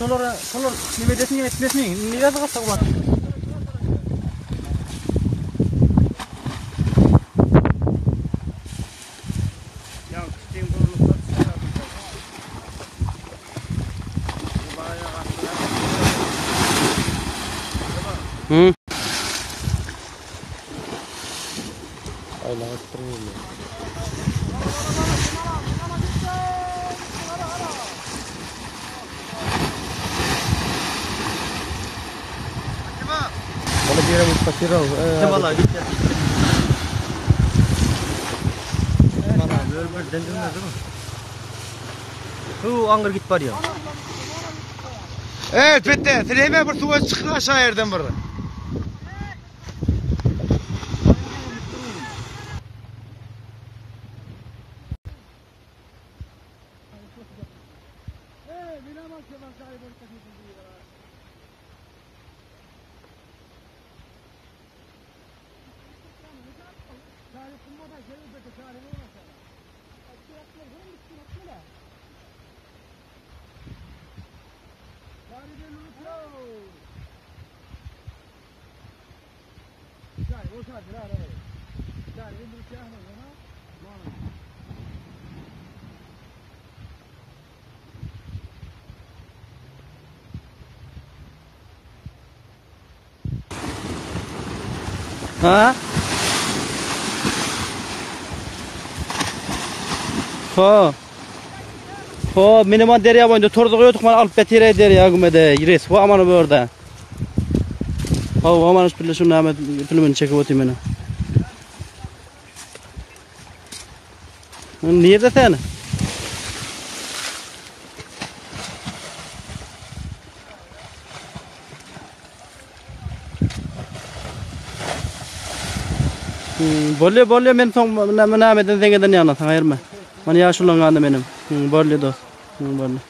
Şolara, şolar neme edesin etmesin. Nirede gaçak bar? Hı. Vallahi git ya. Böyle böyle dendirmez değil mi? Hu angır git var ya. Evet bitti. Sen hemen bir suya çıkın aşağı yerden bir. Ha? Ho. Ho, minima derya boýunda torda goýduk, mana alyp betire derýa gümede. Res, ho amana bu ýerde. Ho, amana şu bile şu näme filmini çekip otyryn meni. Nirde sen? Bolýa, bolýa, men soň näme näme eden zeňeden ýana, saňa ýerme. Mana ýaşulyň gany menem. Bolýa dost. Bolýa.